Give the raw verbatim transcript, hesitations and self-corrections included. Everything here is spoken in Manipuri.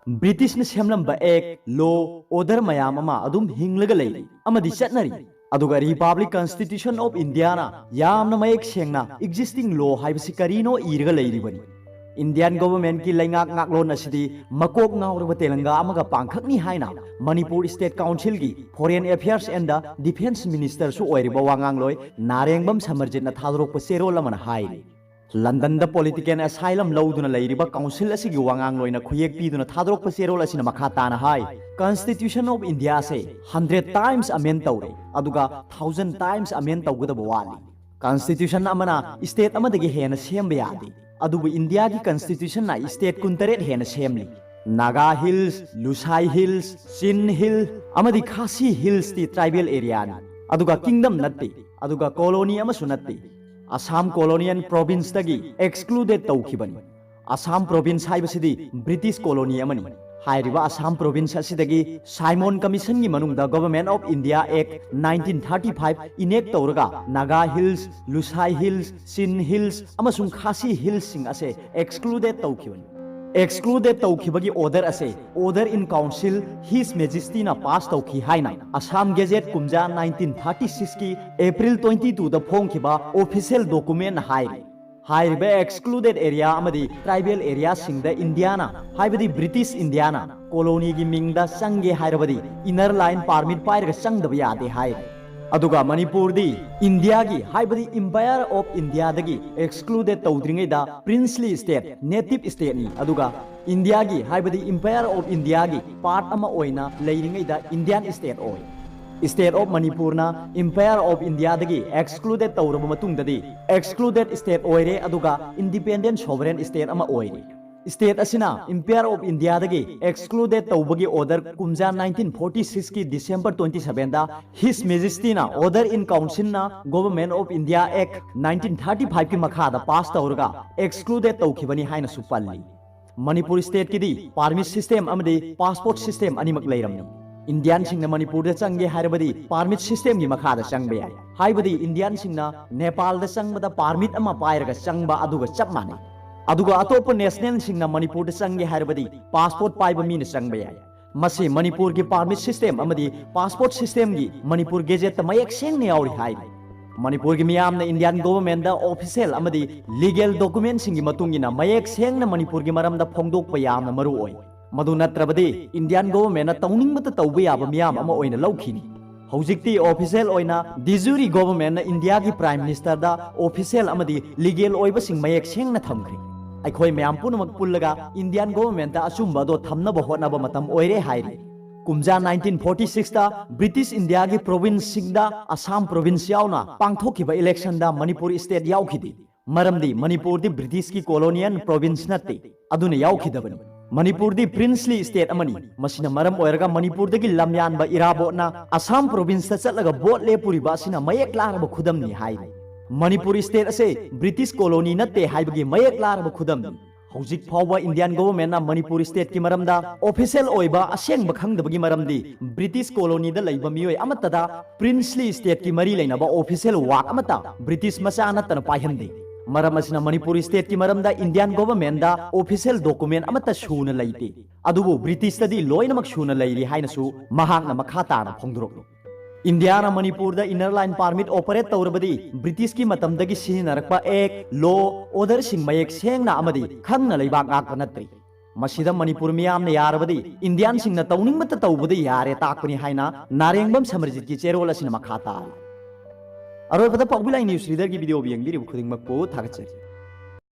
ꯕ꯭ꯔꯤꯇꯤꯁꯅ ꯁꯦꯝꯂꯝꯕ ꯑꯦꯛ, ꯂꯣ, ꯑꯣꯔꯗꯔ ꯃꯌꯥꯝ ꯑꯃ ꯑꯗꯨꯝ ꯍꯤꯡꯂꯒ ꯂꯩꯔꯤ ꯑꯃꯗꯤ ꯆꯠꯅꯔꯤ꯫ ꯑꯗꯨꯒ ꯔꯤꯄꯕ꯭ꯂꯤꯛ ꯀꯟꯁꯇꯤꯇ꯭ꯌꯨꯁꯟ ꯑꯣꯐ ꯏꯟꯗꯤꯌꯥꯅ ꯌꯥꯝꯅ ꯃꯌꯦꯛ ꯁꯦꯡꯅ ꯑꯦꯛꯖꯤꯁꯇꯤꯡ ꯂꯣ ꯍꯥꯏꯕꯁꯤ ꯀꯔꯤꯅꯣ ꯏꯔꯒ ꯂꯩꯔꯤꯕꯅꯤ꯫ ꯏꯟꯗꯤꯌꯥꯟ ꯒꯣꯚꯔꯟꯃꯦꯟꯠꯀꯤ ꯂꯩꯉꯥꯛ ꯉꯥꯛꯂꯣꯟ ꯑꯁꯤꯗꯤ ꯃꯀꯣꯛ ꯉꯥꯎꯔꯕ ꯇꯦꯂꯪꯒꯥ ꯑꯃꯒ ꯄꯥꯡꯈꯛꯅꯤ ꯍꯥꯏꯅ ꯃꯅꯤꯄꯨꯔ ꯁ꯭ꯇꯦꯠ ꯀꯥꯎꯟꯁꯤꯜꯒꯤ Foreign Affairs and Defence Ministerꯁꯨ ꯑꯣꯏꯔꯤꯕ ꯋꯥꯉꯥꯡꯂꯣꯏ ꯅꯥꯔꯦꯡꯕꯝ ꯁꯃꯔꯖꯤꯠꯅ ꯊꯥꯗꯣꯔꯛꯄ ꯆꯦꯔꯣꯜ ꯑꯃꯅ ꯍꯥꯏꯔꯤ꯫ ꯂꯟꯗꯟꯗ ꯄꯣꯂꯤꯇꯤꯀꯦꯜ ꯑꯦꯁꯥꯏꯂꯝ ꯂꯧꯗꯨꯅ ꯂꯩꯔꯤꯕ ꯀꯥꯎꯟꯁꯤꯜ ꯑꯁꯤꯒꯤ ꯋꯥꯉꯥꯡꯂꯣꯏꯅ ꯈꯨꯌꯦꯛ ꯄꯤꯗꯨꯅ ꯊꯥꯗꯣꯔꯛꯄ ꯆꯦꯔꯣꯜ ꯑꯁꯤꯅ ꯃꯈꯥ ꯇꯥꯅ ꯍꯥꯏ, Constitution of Indiaꯁꯦ hundred times amend ꯇꯧꯔꯦ, ꯑꯗꯨꯒ thousand times amend ꯇꯧꯒꯗꯕ ꯋꯥꯠꯂꯤ꯫ ꯀꯟꯁꯇꯤꯇ꯭ꯌꯨꯁꯟ ꯑꯃꯅ ꯁ꯭ꯇꯦꯠ ꯑꯃꯗꯒꯤ ꯍꯦꯟꯅ ꯁꯦꯝꯕ ꯌꯥꯗꯦ, ꯑꯗꯨꯕꯨ ꯏꯟꯗꯤꯌꯥꯒꯤ ꯀꯟꯁꯇꯤꯇ꯭ꯌꯨꯁꯟꯅ ꯁ꯭ꯇꯦꯠ ꯀꯨꯟꯇꯔꯦꯠ ꯍꯦꯟꯅ ꯁꯦꯝꯂꯤ꯫ ꯅꯥꯒꯥ ꯍꯤꯜꯁ, ꯂꯨꯁꯥꯏ ꯍꯤꯜꯁ, ꯆꯤꯟ ꯍꯤꯜ ꯑꯃꯗꯤ ꯈꯥꯁꯤ ꯍꯤꯜꯁꯇꯤ ꯇ꯭ꯔꯥꯏꯕꯦꯜ ꯑꯦꯔꯤꯌꯥꯅꯤ, ꯑꯗꯨꯒ ꯀꯤꯡꯗꯝ ꯅꯠꯇꯦ, ꯑꯗꯨꯒ ꯀꯣꯂꯣꯅꯤ ꯑꯃꯁꯨ ꯅꯠꯇꯦ꯫ ꯑꯁꯥꯝ ꯀꯣꯂꯣꯅꯤꯌꯟ ꯄ꯭ꯔꯣꯚꯤꯟꯁꯇꯒꯤ ꯑꯦꯛꯁꯀ꯭ꯂꯨꯗꯦꯗ ꯇꯧꯈꯤꯕꯅꯤ꯫ ꯑꯁꯥꯝ ꯄ꯭ꯔꯣꯚꯤꯟꯁ ꯍꯥꯏꯕꯁꯤꯗꯤ ꯕ꯭ꯔꯤꯇꯤꯁ ꯀꯣꯂꯣꯅꯤ ꯑꯃꯅꯤ꯫ ꯍꯥꯏꯔꯤꯕ ꯑꯁꯥꯝ ꯄ꯭ꯔꯣꯚꯤꯟꯁ ꯑꯁꯤꯗꯒꯤ ꯁꯥꯏꯃꯣꯟ ꯀꯃꯤꯁꯟꯒꯤ ꯃꯅꯨꯡꯗ Government of India Act nineteen thirty five enact ꯇꯧꯔꯒ ꯅꯥꯒꯥ ꯍꯤꯜꯁ, ꯂꯨꯁꯥꯏ ꯍꯤꯜꯁ, ꯆꯤꯟ ꯍꯤꯜꯁ ꯑꯃꯁꯨꯡ ꯈꯥꯁꯤ ꯍꯤꯜꯁꯁꯤꯡ ꯑꯁꯦ ꯑꯦꯛꯁꯀ꯭ꯂꯨꯗꯦꯗ ꯇꯧꯈꯤꯕꯅꯤ꯫ ꯑꯦꯛꯁꯀ꯭ꯂꯨꯗꯦꯗ ꯇꯧꯈꯤꯕꯒꯤ ꯑꯣꯔꯗꯔ ꯑꯁꯦ Order in Council His Majestyꯅ ꯄꯥꯁ ꯇꯧꯈꯤ ꯍꯥꯏꯅ ꯑꯁꯥꯝ ꯒꯦꯖꯦꯠ ꯀꯨꯝꯖꯥ nineteen thirty sixꯀꯤ April twenty twoꯗ ꯐꯣꯡꯈꯤꯕ ꯑꯣꯐꯤꯁꯤꯌꯦꯜ ꯗꯣꯀꯨꯃꯦꯟꯅ ꯍꯥꯏꯔꯤ꯫ ꯍꯥꯏꯔꯤꯕ ꯑꯦꯛꯁꯀ꯭ꯂꯨꯗꯦꯗ ꯑꯦꯔꯤꯌꯥ ꯑꯃꯗꯤ ꯇ꯭ꯔꯥꯏꯕꯦꯜ ꯑꯦꯔꯤꯌꯥꯁꯤꯡꯗ ꯏꯟꯗꯤꯌꯥꯅ, ꯍꯥꯏꯕꯗꯤ ꯕ꯭ꯔꯤꯇꯤꯁ ꯏꯟꯗꯤꯌꯥꯅ, ꯀꯣꯂꯣꯅꯤꯒꯤ ꯃꯤꯡꯗ ꯆꯪꯒꯦ ꯍꯥꯏꯔꯕꯗꯤ ꯏꯅꯔ ꯂꯥꯏꯟ ꯄꯥꯔꯃꯤꯠ ꯄꯥꯏꯔꯒ ꯆꯪꯗꯕ ꯌꯥꯗꯦ ꯍꯥꯏꯔꯤ꯫ ꯑꯗꯨꯒ ꯃꯅꯤꯄꯨꯔꯗꯤ ꯏꯟꯗꯤꯌꯥꯒꯤ, ꯍꯥꯏꯕꯗꯤ Empire of Indiaꯗꯒꯤ ꯑꯦꯛꯁꯀ꯭ꯂꯨꯗꯦꯗ ꯇꯧꯗ꯭ꯔꯤꯉꯩꯗ ꯄ꯭ꯔꯤꯟꯁꯂꯤ ꯁ꯭ꯇꯦꯠ, ꯅꯦꯇꯤꯚ ꯁ꯭ꯇꯦꯠꯅꯤ, ꯑꯗꯨꯒ ꯏꯟꯗꯤꯌꯥꯒꯤ, ꯍꯥꯏꯕꯗꯤ Empire of Indiaꯒꯤ ꯄꯥꯔꯠ ꯑꯃ ꯑꯣꯏꯅ ꯂꯩꯔꯤꯉꯩꯗ ꯏꯟꯗꯤꯌꯥꯟ ꯁ꯭ꯇꯦꯠ ꯑꯣꯏ꯫ ꯁ꯭ꯇꯦꯠ ꯑꯣꯐ ꯃꯅꯤꯄꯨꯔꯅ Empire of Indiaꯗꯒꯤ ꯑꯦꯛꯁꯀ꯭ꯂꯨꯗꯦꯗ ꯇꯧꯔꯕ ꯃꯇꯨꯡꯗꯗꯤ ꯑꯦꯛꯁꯀ꯭ꯂꯨꯗꯦꯗ ꯁ꯭ꯇꯦꯠ ꯑꯣꯏꯔꯦ, ꯑꯗꯨꯒ ꯏꯟꯗꯤꯄꯦꯟꯗꯦꯟꯠ ꯁꯣꯚꯔꯦꯟ ꯁ꯭ꯇꯦꯠ ꯑꯃ ꯑꯣꯏꯔꯦ꯫ ꯁ꯭ꯇꯦꯠ ꯑꯁꯤꯅ Empire of Indiaꯗꯒꯤ ꯑꯦꯛꯁꯀ꯭ꯂꯨꯗꯦꯗ ꯇꯧꯕꯒꯤ ꯑꯣꯔꯗꯔ ꯀꯨꯝꯖꯥ nineteen forty sixꯀꯤ December twenty sevenꯗ His Majestyꯅ Order in Councilꯅ Government of India Act nineteen thirty fiveꯀꯤ ꯃꯈꯥꯗ ꯄꯥꯁ ꯇꯧꯔꯒ ꯑꯦꯛꯁꯀ꯭ꯂꯨꯗꯦꯗ ꯇꯧꯈꯤꯕꯅꯤ ꯍꯥꯏꯅꯁꯨ ꯄꯜꯂꯤ꯫ ꯃꯅꯤꯄꯨꯔ ꯁ꯭ꯇꯦꯠꯀꯤꯗꯤ ꯄꯥꯔꯃꯤꯠ ꯁꯤꯁꯇꯦꯝ ꯑꯃꯗꯤ ꯄꯥꯁꯄꯣꯔꯠ ꯁꯤꯁꯇꯦꯝ ꯑꯅꯤꯃꯛ ꯂꯩꯔꯝꯃꯤ꯫ ꯏꯟꯗꯤꯌꯥꯟꯁꯤꯡꯅ ꯃꯅꯤꯄꯨꯔꯗ ꯆꯪꯒꯦ ꯍꯥꯏꯔꯕꯗꯤ ꯄꯥꯔꯃꯤꯠ ꯁꯤꯁꯇꯦꯝꯒꯤ ꯃꯈꯥꯗ ꯆꯪꯕ ꯌꯥꯏ, ꯍꯥꯏꯕꯗꯤ ꯏꯟꯗꯤꯌꯥꯟꯁꯤꯡꯅ ꯅꯦꯄꯥꯜꯗ ꯆꯪꯕꯗ ꯄꯥꯔꯃꯤꯠ ꯑꯃ ꯄꯥꯏꯔꯒ ꯆꯪꯕ ꯑꯗꯨꯒ ꯆꯞ ꯃꯥꯟꯅꯩ꯫ ꯑꯗꯨꯒ ꯑꯇꯣꯞꯄ ꯅꯦꯁꯅꯦꯜꯁꯤꯡꯅ ꯃꯅꯤꯄꯨꯔꯗ ꯆꯪꯒꯦ ꯍꯥꯏꯔꯕꯗꯤ ꯄꯥꯁꯄꯣꯔꯠ ꯄꯥꯏꯕ ꯃꯤꯅ ꯆꯪꯕ ꯌꯥꯏ꯫ ꯃꯁꯤ ꯃꯅꯤꯄꯨꯔꯒꯤ ꯄꯥꯔꯃꯤꯠ ꯁꯤꯁꯇꯦꯝ ꯑꯃꯗꯤ ꯄꯥꯁꯄꯣꯔꯠ ꯁꯤꯁꯇꯦꯝꯒꯤ ꯃꯅꯤꯄꯨꯔ ꯒꯦꯖꯦꯠꯇ ꯃꯌꯦꯛ ꯁꯦꯡꯅ ꯌꯥꯎꯔꯤ ꯍꯥꯏꯔꯤ꯫ ꯃꯅꯤꯄꯨꯔꯒꯤ ꯃꯤꯌꯥꯝꯅ ꯏꯟꯗꯤꯌꯥꯟ ꯒꯣꯚꯔꯟꯃꯦꯟꯠꯗ ꯑꯣꯐꯤꯁꯤꯌꯦꯜ ꯑꯃꯗꯤ ꯂꯤꯒꯦꯜ ꯗꯣꯀꯨꯃꯦꯟꯠꯁꯤꯡꯒꯤ ꯃꯇꯨꯡ ꯏꯟꯅ ꯃꯌꯦꯛ ꯁꯦꯡꯅ ꯃꯅꯤꯄꯨꯔꯒꯤ ꯃꯔꯝꯗ ꯐꯣꯡꯗꯣꯛꯄ ꯌꯥꯝꯅ ꯃꯔꯨ ꯑꯣꯏ꯫ ꯃꯗꯨ ꯅꯠꯇ꯭ꯔꯕꯗꯤ ꯏꯟꯗꯤꯌꯥꯟ ꯒꯣꯚꯔꯟꯃꯦꯟꯠꯅ ꯇꯧꯅꯤꯡꯕꯇ ꯇꯧꯕ ꯌꯥꯕ ꯃꯤꯌꯥꯝ ꯑꯃ ꯑꯣꯏꯅ ꯂꯧꯈꯤꯅꯤ꯫ ꯍꯧꯖꯤꯛꯇꯤ ꯑꯣꯐꯤꯁꯤꯌꯦꯜ ꯑꯣꯏꯅ de jure ꯒꯣꯚꯔꯟꯃꯦꯟꯠꯅ ꯏꯟꯗꯤꯌꯥꯒꯤ ꯄ꯭ꯔꯥꯏꯝ ꯃꯤꯅꯤꯁꯇꯔꯗ ꯑꯣꯐꯤꯁꯤꯌꯦꯜ ꯑꯃꯗꯤ ꯂꯤꯒꯦꯜ ꯑꯣꯏꯕꯁꯤꯡ ꯃꯌꯦꯛ ꯁꯦꯡꯅ ꯊꯝꯈ꯭ꯔꯦ꯫ ꯑꯩꯈꯣꯏ ꯃꯌꯥꯝ ꯄꯨꯝꯅꯃꯛ ꯄꯨꯜꯂꯒ ꯏꯟꯗꯤꯌꯥꯟ ꯒꯣꯚꯔꯟꯃꯦꯟꯠꯇ ꯑꯆꯨꯝꯕ ꯑꯗꯣ ꯊꯝꯅꯕ ꯍꯣꯠꯅꯕ ꯃꯇꯝ ꯑꯣꯏꯔꯦ ꯍꯥꯏꯔꯤ꯫ ꯀꯨꯝꯖꯥ ꯅꯥꯏꯟꯇꯤꯟ ꯐꯣꯔꯇꯤ ꯁꯤꯛꯁꯇ ꯕ꯭ꯔꯤꯇꯤꯁ ꯏꯟꯗꯤꯌꯥꯒꯤ ꯄ꯭ꯔꯣꯚꯤꯟꯁꯁꯤꯡꯗ ꯑꯁꯥꯝ ꯄ꯭ꯔꯣꯚꯤꯟꯁ ꯌꯥꯎꯅ ꯄꯥꯡꯊꯣꯛꯈꯤꯕ ꯏꯂꯦꯛꯁꯟꯗ ꯃꯅꯤꯄꯨꯔ ꯁ꯭ꯇꯦꯠ ꯌꯥꯎꯈꯤꯗꯦ꯫ ꯃꯔꯝꯗꯤ ꯃꯅꯤꯄꯨꯔꯗꯤ ꯕ꯭ꯔꯤꯇꯤꯁꯀꯤ ꯀꯣꯂꯣꯅꯤꯌꯦꯜ ꯄ꯭ꯔꯣꯚꯤꯟꯁ ꯅꯠꯇꯦ, ꯑꯗꯨꯅ ꯌꯥꯎꯈꯤꯗꯕꯅꯤ꯫ ꯃꯅꯤꯄꯨꯔꯗꯤ ꯄ꯭ꯔꯤꯟꯁꯂꯤ ꯁ꯭ꯇꯦꯠ ꯑꯃꯅꯤ꯫ ꯃꯁꯤꯅ ꯃꯔꯝ ꯑꯣꯏꯔꯒ ꯃꯅꯤꯄꯨꯔꯗꯒꯤ ꯂꯝꯌꯥꯟꯕ ꯏꯔꯥꯕꯣꯠꯅ ꯑꯁꯥꯝ ꯄ꯭ꯔꯣꯚꯤꯟꯁꯇ ꯆꯠꯂꯒ ꯚꯣꯠ ꯂꯦꯞꯄꯨꯔꯤꯕ ꯑꯁꯤꯅ ꯃꯌꯦꯛ ꯂꯥꯔꯕ ꯈꯨꯗꯝꯅꯤ ꯍꯥꯏꯔꯤ꯫ ꯃꯅꯤꯄꯨꯔ ꯁ꯭ꯇꯦꯠ ꯑꯁꯦ ꯕ꯭ꯔꯤꯇꯤꯁ ꯀꯣꯂꯣꯅꯤ ꯅꯠꯇꯦ ꯍꯥꯏꯕꯒꯤ ꯃꯌꯦꯛ ꯂꯥꯔꯕ ꯈꯨꯗꯝꯅꯤ꯫ ꯍꯧꯖꯤꯛ ꯐꯥꯎꯕ ꯏꯟꯗꯤꯌꯥꯟ ꯒꯣꯚꯔꯟꯃꯦꯟꯠꯅ ꯃꯅꯤꯄꯨꯔ ꯁ꯭ꯇꯦꯠꯀꯤ ꯃꯔꯝꯗ ꯑꯣꯐꯤꯁꯤꯌꯦꯜ ꯑꯣꯏꯕ ꯑꯁꯦꯡꯕ ꯈꯪꯗꯕꯒꯤ ꯃꯔꯝꯗꯤ ꯕ꯭ꯔꯤꯇꯤꯁ ꯀꯣꯂꯣꯅꯤꯗ ꯂꯩꯕ ꯃꯤꯑꯣꯏ ꯑꯃꯠꯇꯗ ꯄ꯭ꯔꯤꯟꯁꯂꯤ ꯁ꯭ꯇꯦꯠꯀꯤ ꯃꯔꯤ ꯂꯩꯅꯕ ꯑꯣꯐꯤꯁꯤꯌꯦꯜ ꯋꯥꯛ ꯑꯃꯠꯇ ꯕ꯭ꯔꯤꯇꯤꯁ ꯃꯆꯥ ꯅꯠꯇꯅ ꯄꯥꯏꯍꯟꯗꯦ꯫ ꯃꯔꯝ ꯑꯁꯤꯅ ꯃꯅꯤꯄꯨꯔ ꯁ꯭ꯇꯦꯠꯀꯤ ꯃꯔꯝꯗ ꯏꯟꯗꯤꯌꯥꯟ ꯒꯣꯚꯔꯟꯃꯦꯟꯠꯗ ꯑꯣꯐꯤꯁꯤꯌꯦꯜ ꯗꯣꯀꯨꯃꯦꯟꯠ ꯑꯃꯠꯇ ꯁꯨꯅ ꯂꯩꯇꯦ꯫ ꯑꯗꯨꯕꯨ ꯕ꯭ꯔꯤꯇꯤꯁꯇꯗꯤ ꯂꯣꯏꯅꯃꯛ ꯁꯨꯅ ꯂꯩꯔꯤ ꯍꯥꯏꯅꯁꯨ ꯃꯍꯥꯛꯅ ꯃꯈꯥ ꯇꯥꯅ ꯐꯣꯡꯗꯣꯔꯛꯂꯤ꯫ ꯏꯟꯗꯤꯌꯥꯅ ꯃꯅꯤꯄꯨꯔꯗ ꯏꯟꯅꯔ ꯂꯥꯏꯟ ꯄꯥꯔꯃꯤꯠ ꯑꯣꯄꯔꯦꯠ ꯇꯧꯔꯕꯗꯤ ꯕ꯭ꯔꯤꯇꯤꯁꯀꯤ ꯃꯇꯝꯗꯒꯤ ꯁꯤꯖꯤꯟꯅꯔꯛꯄ ꯑꯦꯛ, ꯂꯣ, ꯑꯣꯔꯗꯔꯁꯤꯡ ꯃꯌꯦꯛ ꯁꯦꯡꯅ ꯑꯃꯗꯤ ꯈꯪꯅ ꯂꯩꯕꯥꯛ ꯉꯥꯛꯄ ꯅꯠꯇ꯭ꯔꯤ꯫ ꯃꯁꯤꯗ ꯃꯅꯤꯄꯨꯔ ꯃꯤꯌꯥꯝꯅ ꯌꯥꯔꯕꯗꯤ ꯏꯟꯗꯤꯌꯥꯟꯁꯤꯡꯅ ꯇꯧꯅꯤꯡꯕꯇ ꯇꯧꯕꯗ ꯌꯥꯔꯦ ꯇꯥꯛꯄꯅꯤ ꯍꯥꯏꯅ ꯅꯥꯔꯦꯡꯕꯝ ꯁꯃꯔꯖꯤꯠꯀꯤ ꯆꯦꯔꯣꯜ ꯑꯁꯤꯅ ꯃꯈꯥ ꯇꯥꯔꯤ꯫ ꯑꯔꯣꯏꯕꯗ ꯄꯥꯎꯕꯤ ꯂꯥꯏ ꯅ꯭ꯌꯨꯁ ꯔꯤꯗꯔꯒꯤ ꯚꯤꯗꯤꯑꯣ ꯌꯦꯡꯕꯤꯔꯤꯕ ꯈꯨꯗꯤꯡꯃꯛꯄꯨ ꯊꯥꯒꯠꯆꯔꯤ꯫